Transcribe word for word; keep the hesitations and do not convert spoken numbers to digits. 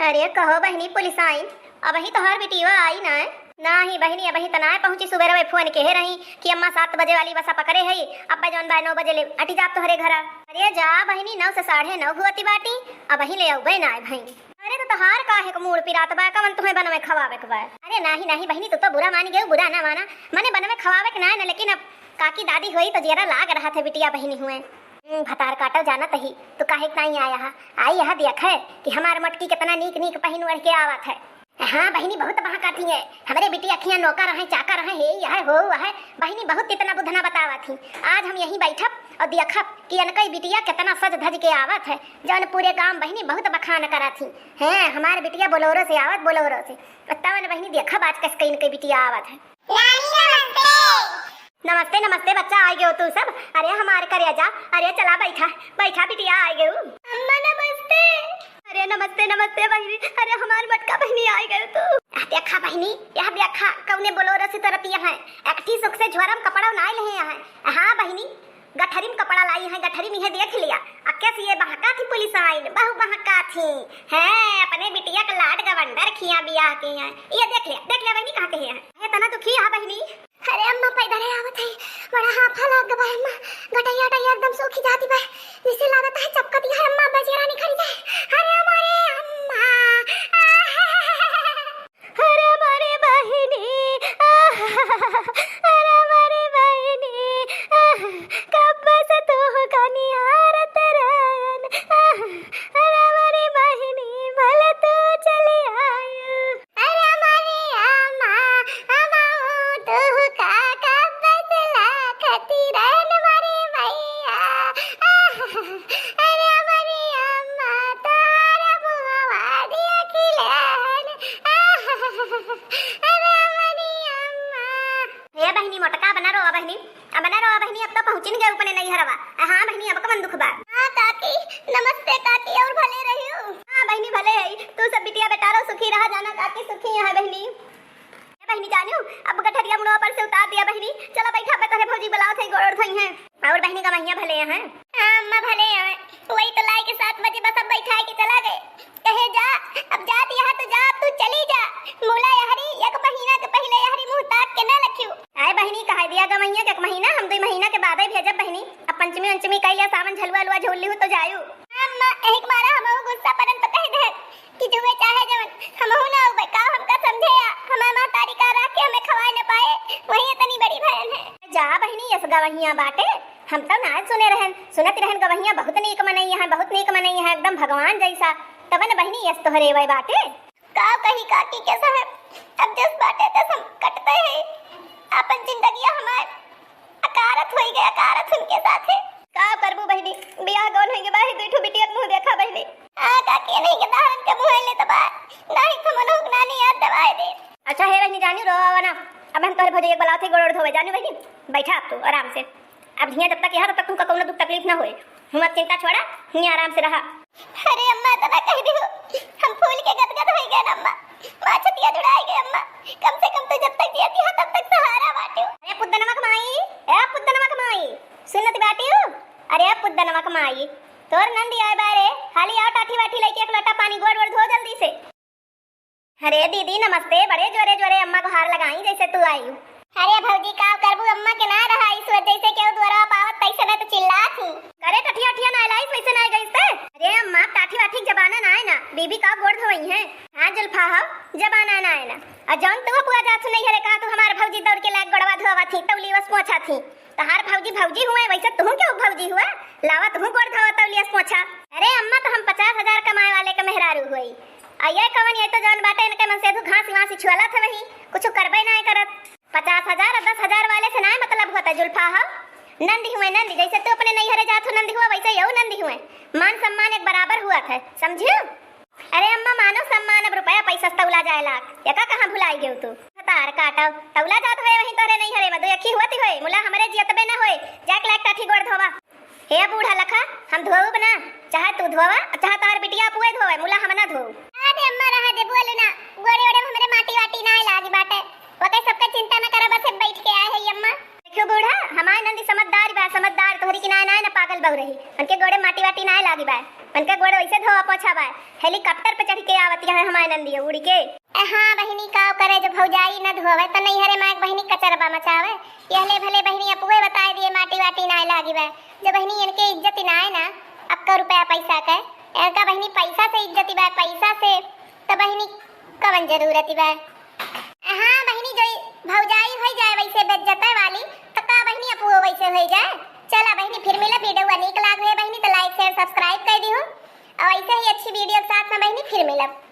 अरे कहो बहिनी, पुलिस आइन? अबहीं तोहार बिटिया आई नाय? नाही बहिनी, अबहीं त नाय पहुँची। सुबेरवे फोन केहे रही कि अम्मा सात बजे वाली बसा पकड़े हई, अब्बे जौन बाय नौ बजे ले अटि जाब तोहरे घरा। अरे जा बहिनी, नौ से साढ़े नौ हुअति बाटी, अबहीं ले अउबे नाय भई। अरे त तोहार काहे क मूड़ पिरात बा, कवन तुहैं बनवे खवावे क बा? अरे नाही नाही बहिनी, तू त बुरा मानि गयू, बुरा ना माना, मने बनवे खवावे क नाय न, लेकिन अब काकी दादी होई त जियरा लाग रहत है बिटिया बहिनी हुए। हम्म, भतार काटो जानत ही, तू काहे क नाई आया हा? आई यह देख है कि हमार मटकी केतना नीक नीक पहिन ओढ़ के आवत है। हाँ बहिनी, बहुत बहकात ही है, हमरे बिटिया अखियाँ नौकर हैं, चाकर हैं, हे यह हो वह। बहिनी बहुत इतना बुधना बतावत ही। आज हम यहीं बैठब और देखब कि इनकई बिटिया केतना सज धज के आवत है, जौन पूरे गांव बहिनी बहुत बखान करत ही। हैं, हमार बिटिया बोलोरो से आवत, बोलोरो से। तवन बहिनी देखब आज कस कई इनकई बिटिया आवत है। रानी नमस्ते। नमस्ते नमस्ते बच्चा, आइ गयो तू सब। अरे हमार करेजा, अरे चला बैठा, बैठा बिटिया, आइ गयो। अम्मा नमस्ते। अरे नमस्ते नमस्ते बहिनी, अरे हमार मटका बहिनी, आइ गयो तू। आ देखा बहिनी, यह देखा कउने बोलोरो से तरपिया है, एकठी सुख से झोरम कपड़ा नाय लेहे है। हाँ बहिनी, गठरी में कपड़ा लाई है, गठरी में है, देख लिया। आ कैसे ये बहका थी पुलिस आइन, बहु बहका थी। हैं, अपने बिटिया के लाड गवंडर खिया बियाह के हैं। ये देख लिया, देख लिया बहिनी, कहाँ के हैं। ये तना दुखी है बहिनी। अरे अम्मा, पैदल आवत है, बड़ा हाफा लाग बा अम्मा। गटैया टैया एकदम सूखी जाती बा, जैसे लागत है चपकती है अम्मा, बजिया रानी खड़ी जाए। अरे हमारे अम्मा, आह! अरे मोरे बहिनी, आह, अरे मोरे बहिनी, आह, कब से तोहका निहारत रहन, आह, अरे मोरे बहिनी, भले तू चली आयु। अरे मोरे अम्मा, अम्मा, तोहका कब से लाखती रहन मोरे भैया, आह, अरे मोरे अम्मा, तोहरा मुहवा देखी लेन। अरे हमारी अम्मा। हे बहिनी मोटका, अब ना रोवा बहिनी, अब ना रोवा बहिनी, अब तो पहुँचिन गए अपने नैहरवा। हाँ बहिनी, अब कवन दुख बा? हाँ काकी, नमस्ते काकी, और भले रहियो? हाँ बहिनी, भले है। तू सब बिटिया बेटा रहो, सुखी रहा जाना काकी, सुखी यहाँ बहिनी। ए बहिनी जानियो, अब गठरिया मुड़वा पर से उतार दिया बहिनी। चला बैठा, मैं तोहरे भौजी बुलावत है, गोड़ धोई हैं। और बहिनी गवहिया भले हैं? हाँ अम्मा भले हैं। वही तो लाई के सात बजे बस अब बैठा के चला गए। कहे जा, अब जात यहाँ तो जा, अब तू चली जा। मुला यहरी एक महीना के पहिले यहरी मुँह ताक के ना रखियो। आए बहिनी, कहे दिया गवहिया के एक महीना, हम दुई महीना के बादे भेजब बहिनी। अब पंचमी उंचमी कई लिया, सावन झलुआ लुआ झूल लिहू तो जायू। हाँ अम्मा, यही के मारा हम गुस्सा पड़न तो कह दे। कि जुए चाहे जवन, हमहू ना उबे, का हमका समझे या? हमार महतारी का राख के हमें खवाए न पाए, वही इतनी बड़ी भयन है। जा बहिनी, यस गवहिया बाटे, हम तो ना सुने रहन, सुनत रहन गवहिया बहुत नीक मनई है, बहुत नीक मनई है, एकदम भगवान जैसा। तबन बहिनी यस तोहरे वै बाटे। का कही काकी के साहब, अब जस बाटे तस हम कटते हैं, अपन जिंदगिया हमार अकारथ होई गया, अकारथ उनके साथे। का करबू बहिनी, बियाह गौन होई गया, बाही दुई ठो बिटिया के मुँह देखा बहिनी। आ काकी नहीं के दहरन के मुँह ले तबा, नाही तो मनोक नानी याद दवाए दे। अच्छा हे बहिनी जानी, रोवा ना, अब हम तोहरे भौजी एक बुलावत है, गोड़ ओड़ धोवे जानी बहिनी, बैठा अब तू आराम से। अब हियाँ जब तक यहाँ तब तक तुमका कौनो दुख तकलीफ ना होए। हम अब चिंता छोड़ा, हियाँ आराम से रहा। अरे अम्मा, इतना कह दियो, हम फूल के गदगद होई गए अम्मा। माँ छतिया जुड़ाई गए अम्मा। कम से कम तू जब तक जियत है तब तक सहारा बाटियो। अरे पुद्दनवा के माई, ए पुद्दनवा के माई, सुनत बाटियो? अरे पुद्दनवा के माई, तोर नंदी आए बारे, हाली आओ टाठी वाठी लेके एक लोटा पानी गोड़ वोड़ धो जल्दी से। अरे दीदी नमस्ते, बड़े जोरे जोरे अम्मा गोहार लगाई जैसे तू आई। अरे भौजी का करबू, अम्मा के ना रहा इस वजह से केहू दुआरा पावत तैसे ना तो चिल्लात ही। अरे टठिया उठिया ना लाइस वैसे ना गईस ते। अरे अम्मा टाठी वाठी के जमाना ना है ना, बीबी का गोड़ धोई है। हाँ जुल्फा हो, जमाना ना है ना। और जौन तू पुआ जात नहीं हरे कहा तू हमार भौजी दौड़ के लाग गोड़वा धोवा थी, तौली वस पोछा थी। तहार भौजी भौजी हुए, वैसे तुहू के भौजी हुआ, लावा तुहू गोड़ धोवा तौलियस पोछा। अरे अम्मा, तो हम पचास हजार कमाए वाले के मेहरारू हुई। आ ये कवन, ये तो जौन बाटे इनके मन से धू घास वास छुअला था वही, कुछ करबे ना करत। पचास हजार और दस हजार वाले से ना मतलब होता जुल्फा हो। नंदी हुए नंदी, जैसे तू अपने नैहरे जात हो नंदी हुआ, वैसे यहू नंदी हुए। मान सम्मान एक बराबर हुआ था, समझियो? अरे अम्मा, मानो सम्मान अब रुपया पैसा से तौला जाए लाग, एका कहाँ भुलाई गेउ तू? तार काटो, तौला जात होए वहीं तोहरे नैहरे में, दो अखी हुअत होए, मुला हमरे जियतबे न होए, जाके लाग टाठी गोड़ धोवा। हे बूढ़ा लखा, हम धोउब ना, चाहे तू धोवा, चाहे तार बिटिया पुए धोवे, मुला हम ना धोउ। रहा दे अम्मा, रहा दे, बोलू ना, गोड़े ओड़े में हमरे माटी वाटी ना लागी बाटे, ओके सबके चिंता न करा, बस बैठ के आए है अम्मा। देखियो बूढ़ा, हमार नंदी समझदार बा, समझदार, तोहरी की नाय, नाय ना पागल बहू रही। उनके गोड़े माटी वाटी नाय लागी बा, उनके गोड़े वैसे धोवा पोछा बा, हेलीकॉप्टर पे चढ़ के आवत जहाँ हमारे नंदिया उड़ के। ए, हाँ बहिनी, का करे, जब भौजाई न धोवे, त नैहरे माँ के बहिनी कचरबा मचावे। यहले भले बहिनी अपुए बताए दिए, माटी वाटी नाय लागी बा। जब बहिनी इनके इज्जत नाय ना, अब का रुपया पैसा के, इनका बहिनी पैसा से इज्जत बा, पैसा से, त बहिनी कवन जरूरत बा? हाँ बहिनी, जो भौजाई होई जाए वैसे बेइज्जत वाली, त का बहिनी अपुओ वैसे होई जाए? चला बहिनी, फिर मिलब। वीडियो नीक लाग है बहिनी, त like, share, subscribe कर दिहु। और ऐसे ही अच्छी वीडियो के साथ में बहिनी फिर मिलब।